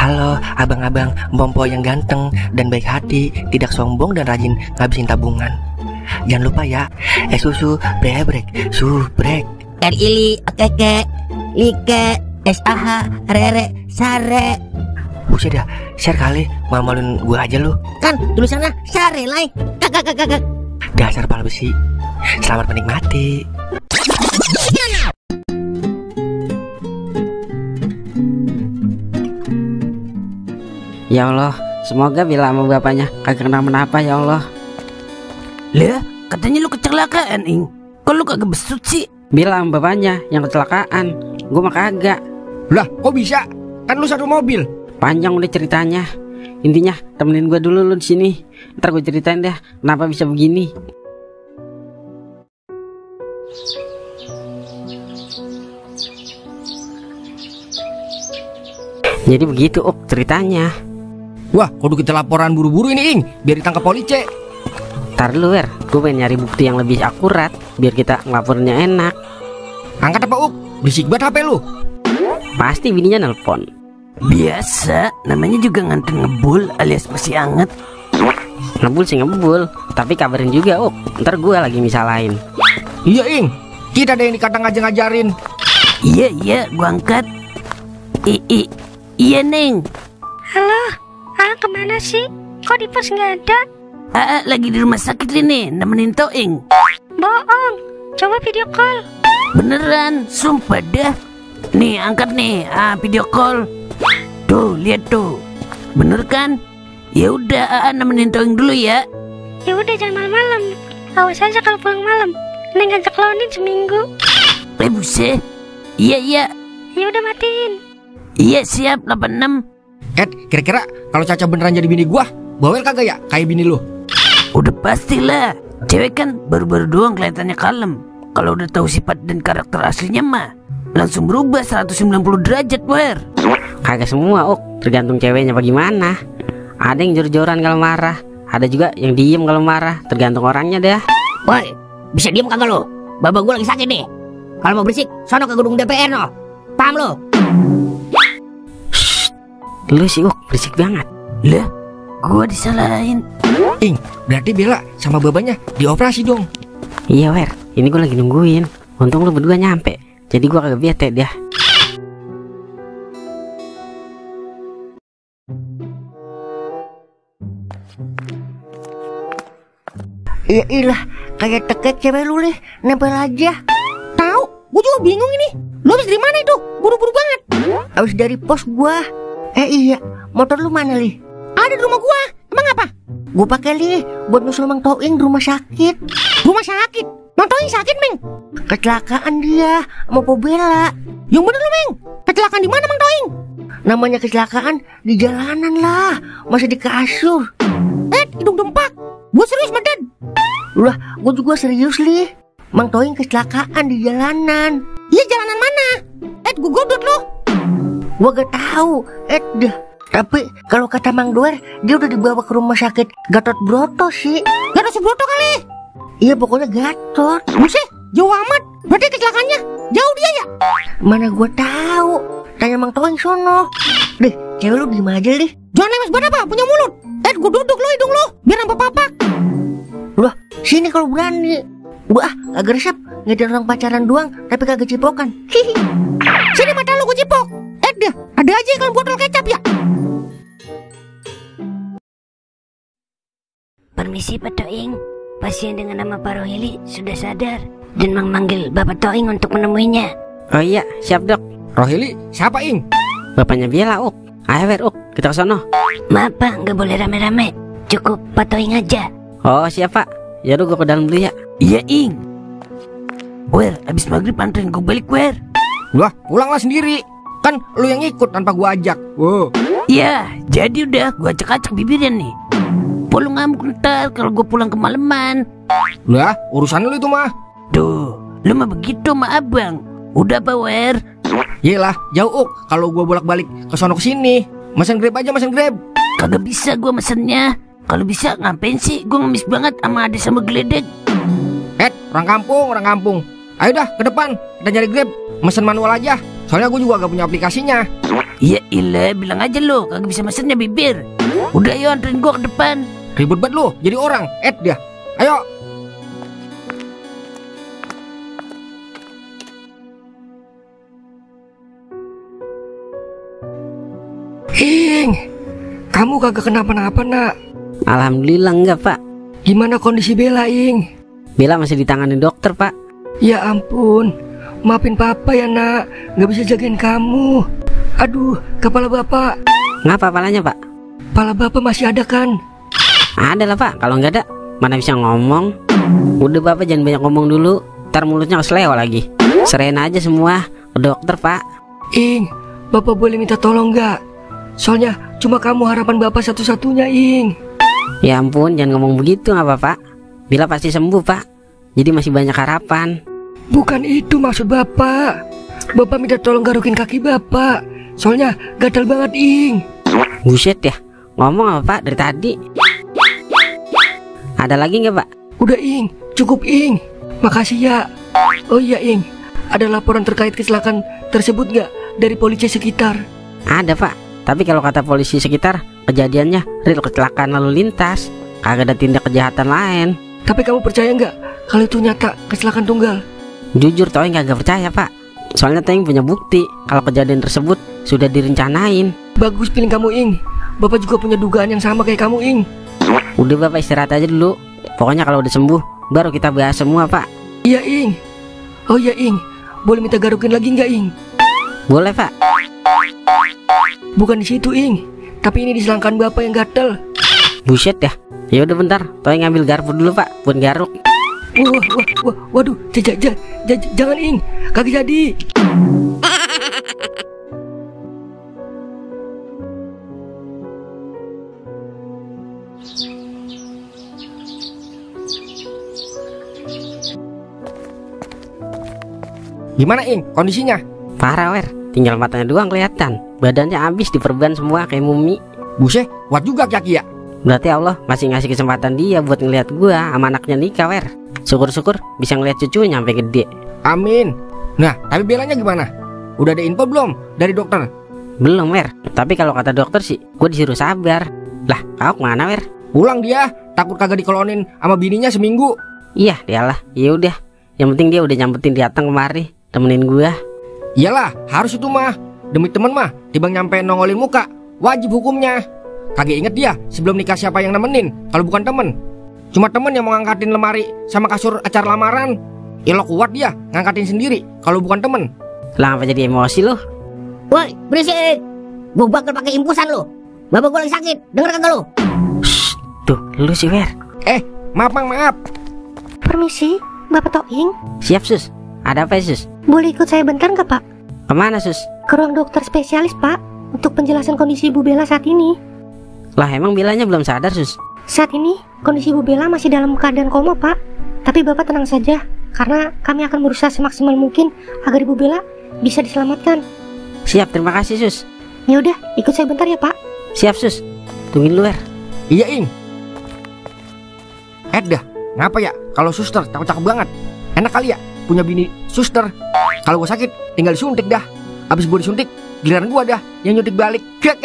Halo abang-abang Bompo yang ganteng dan baik hati, tidak sombong dan rajin ngabisin tabungan. Jangan lupa ya, susu brebrek, subrek. Ili, okeke, like, SAH, rere, sare. Buset dah, share kali, malu-maluin gue aja lu. Kan tulisannya sare lai. Kakak. Dasar pala besi. Selamat menikmati. Ya Allah, semoga Bila sama bapaknya kagak kenapa-napa ya Allah. Lah, katanya lu kecelakaan, Ing. Kok lu kagak besut sih? Bila sama bapaknya yang kecelakaan, gue mah kagak. Lah, kok bisa? Kan lu satu mobil. Panjang udah ceritanya. Intinya temenin gue dulu lu di sini. Ntar gue ceritain deh kenapa bisa begini. Jadi begitu ceritanya. Wah, kudu kita laporan buru-buru ini, Ing, biar ditangkap polisi. Ntar dulu gue pengen nyari bukti yang lebih akurat biar kita ngelapornya enak. Angkat apa, Berisik banget HP lu. Pasti bininya nelpon. Biasa, namanya juga nganten ngebul alias masih anget. Ngebul sih ngebul, tapi kabarin juga ntar gue lagi misalain. Iya, Ing, kita ada yang dikata ngajarin. Iya, gua angkat. Iya, Neng. Halo, kemana sih? Kok di pos nggak ada? Lagi di rumah sakit ini, nemenin Toing. Bohong, coba video call. Beneran, sumpah dah. Nih, angkat nih, video call. Tuh, lihat tuh. Bener kan? Ya udah, nemenin Toing dulu ya. Ya udah, jangan malam-malam. Awas aja kalau pulang malam. Neng ngajak lawanin seminggu. Buset. Iya. Ya udah, matiin. Iya, siap 86. Kira-kira kalau Caca beneran jadi bini gua, bawel kagak ya kayak bini lu? Udah pastilah. Cewek kan baru-baru doang kelihatannya kalem. Kalau udah tahu sifat dan karakter aslinya mah langsung berubah 190 derajat, Wer. Kagak semua, tergantung ceweknya bagaimana. Ada yang jor-joran kalau marah, ada juga yang diem kalau marah, tergantung orangnya dah. Woi, bisa diem kagak lo? Babak gue lagi sakit nih. Kalau mau berisik, sono ke gedung DPR no. Paham lo? Lu sih berisik banget. Lah, gua disalahin. Ing, berarti Bella sama babanya dioperasi dong. Iya, Wer, ini gue lagi nungguin. Untung lu berdua nyampe, jadi gua kagak bete dah. Iya ilah, kayak tekek cewek lu nih, nempel aja. Tahu, gua juga bingung ini. Lu habis dari mana itu? Buru-buru banget. Habis dari pos gua. Iya, motor lu mana li? Ada di rumah gua. Emang apa? Gua pakai li buat nyusul Mang Toing di rumah sakit. Rumah sakit? Mang Toing sakit, Meng? Kecelakaan dia sama Po Bella. Yang bener lu, Meng? Kecelakaan di mana, Mang Toing? Namanya kecelakaan di jalanan lah, masih di kasur. Hidung dempak. Gua serius, Madan. Lah, gua juga serius li. Mang Toing kecelakaan di jalanan. Iya, jalanan mana? Gua godot lu. Gua gak tahu, dah. Tapi kalau kata Mang Doer, dia udah dibawa ke rumah sakit Gatot Broto sih. Gatot Subroto kali? Iya, pokoknya Gatot. Buset, jauh amat. Berarti kecelakaannya jauh dia ya? Mana gua tahu. Tanya Mang Toing sono. Deh, cewek lu diem aja deh. Jangan lemes banget apa, punya mulut. Gua duduk lo hidung lo, biar nampak papak. Loh, sini kalau berani. Gua agak resep, ngedin orang pacaran doang, tapi kagak cipokan. Hihi. Sini mata lu gua cipok. Ada aja kalau botol kecap ya. Permisi Pak Toing, pasien dengan nama Pak Rohili sudah sadar dan memanggil Bapak Toing untuk menemuinya. Oh iya, siap dok. Rohili, siapa, Ing? Bapaknya Bella, Ayo Wer, kita kesono. Maaf Pak, nggak boleh rame-rame. Cukup Pak Toing aja. Oh siap Pak. Yaudah gue ke dalam dulu ya. Iya, Ing. Wer, abis maghrib anterin gue balik, Wer. Wah, pulanglah sendiri. Kan lu yang ikut tanpa gua ajak. Wow. Ya, jadi udah gua acak-acak bibirnya nih. Lu ngamuk ntar kalau gua pulang kemalaman. Lah, urusan lu itu mah. Tuh, lu mah begitu mah abang. Udah apa, Wer? Yelah, jauh kalau gua bolak-balik ke sono ke sini. Mesen Grab aja, mesen Grab. Kagak bisa gua mesennya. Kalau bisa ngapain sih? Gua ngemis banget sama ade sama geledek. Orang kampung. Ayo dah ke depan, kita nyari Grab. Mesen manual aja. Soalnya gue juga gak punya aplikasinya. Ya ilah, bilang aja lo kagak bisa mesennya bibir. Udah ayo anterin gua ke depan. Ribet banget lu, jadi orang. Dia. Ayo. Ing, kamu kagak kenapa-napa nak? Alhamdulillah enggak pak. Gimana kondisi Bella, Ing? Bella masih ditangani dokter pak. Ya ampun, maafin papa ya nak, gak bisa jagain kamu. Aduh, kepala bapak. Ngapa palanya pak? Kepala bapak masih ada kan? Ada lah pak, kalau nggak ada mana bisa ngomong. Udah bapak jangan banyak ngomong dulu, ntar mulutnya kesleo lagi. Serain aja semua ke dokter pak. Ing, bapak boleh minta tolong gak? Soalnya cuma kamu harapan bapak satu-satunya, Ing. Ya ampun, jangan ngomong begitu nggak apa-apa. Bila pasti sembuh pak, jadi masih banyak harapan. Bukan itu maksud bapak. Bapak minta tolong garukin kaki bapak. Soalnya gatal banget, Ing. Buset ya, ngomong apa pak dari tadi? Ada lagi nggak pak? Udah, Ing, cukup, Ing. Makasih ya. Oh iya, Ing, ada laporan terkait kecelakaan tersebut gak dari polisi sekitar? Ada pak, tapi kalau kata polisi sekitar, kejadiannya real kecelakaan lalu lintas, kagak ada tindak kejahatan lain. Tapi kamu percaya nggak kalau itu nyata kecelakaan tunggal? Jujur Toing kagak percaya pak. Soalnya Toing punya bukti kalau kejadian tersebut sudah direncanain. Bagus pilih kamu, Ing. Bapak juga punya dugaan yang sama kayak kamu, Ing. Udah bapak istirahat aja dulu. Pokoknya kalau udah sembuh baru kita bahas semua pak. Iya, Ing. Oh iya, Ing, boleh minta garukin lagi nggak, Ing? Boleh pak. Bukan di situ, Ing, tapi ini di selangkangan bapak yang gatel. Buset ya. Ya udah bentar, Toing ngambil garpu dulu pak buat garuk. Waduh, jangan, Ing, kagak jadi. Gimana, Ing, kondisinya? Parah wer, tinggal matanya doang kelihatan. Badannya habis diperban semua kayak mumi. Buset, kuat juga kaki ya. Berarti Allah masih ngasih kesempatan dia buat ngeliat gua sama anaknya nikah wer. Syukur-syukur bisa ngeliat cucunya sampai gede. Amin. Nah, tapi Bellanya gimana? Udah ada info belum dari dokter? Belum wer, tapi kalau kata dokter sih gua disuruh sabar. Lah, kau kemana wer? Pulang dia, takut kagak dikolonin sama bininya seminggu. Iya, dialah. Ya udah. Yang penting dia udah nyampetin datang kemari temenin gua. Iyalah, harus itu mah. Demi temen mah, tibang nyampe nongolin muka, wajib hukumnya. Kagak inget dia sebelum nikah siapa yang nemenin kalau bukan temen. Cuma temen yang mau ngangkatin lemari sama kasur acara lamaran. Ya lo kuat dia ngangkatin sendiri kalau bukan temen. Lah apa jadi emosi lu? Woi, berisik. Gua bakal pakai impusan lo. Bapak gua lagi sakit, denger kagak lo? Shh, tuh lu sih wer. Maaf Bang, maaf. Permisi, Bapak Toing. Siap sus. Ada apa sus? Boleh ikut saya bentar nggak Pak? Kemana sus? Ke ruang dokter spesialis Pak, untuk penjelasan kondisi Ibu Bella saat ini. Lah emang Bellanya belum sadar sus? Saat ini kondisi Ibu Bella masih dalam keadaan koma Pak. Tapi Bapak tenang saja, karena kami akan berusaha semaksimal mungkin agar Ibu Bella bisa diselamatkan. Siap, terima kasih sus. Ya udah, ikut saya bentar ya Pak. Siap sus. Tungguin lu wer. Iya, Ing. Dah, ngapa ya kalau suster cakep-cakep banget? Enak kali ya punya bini suster. Kalau gua sakit tinggal disuntik dah. Abis gua disuntik, giliran gua dah yang nyuntik balik. Kek.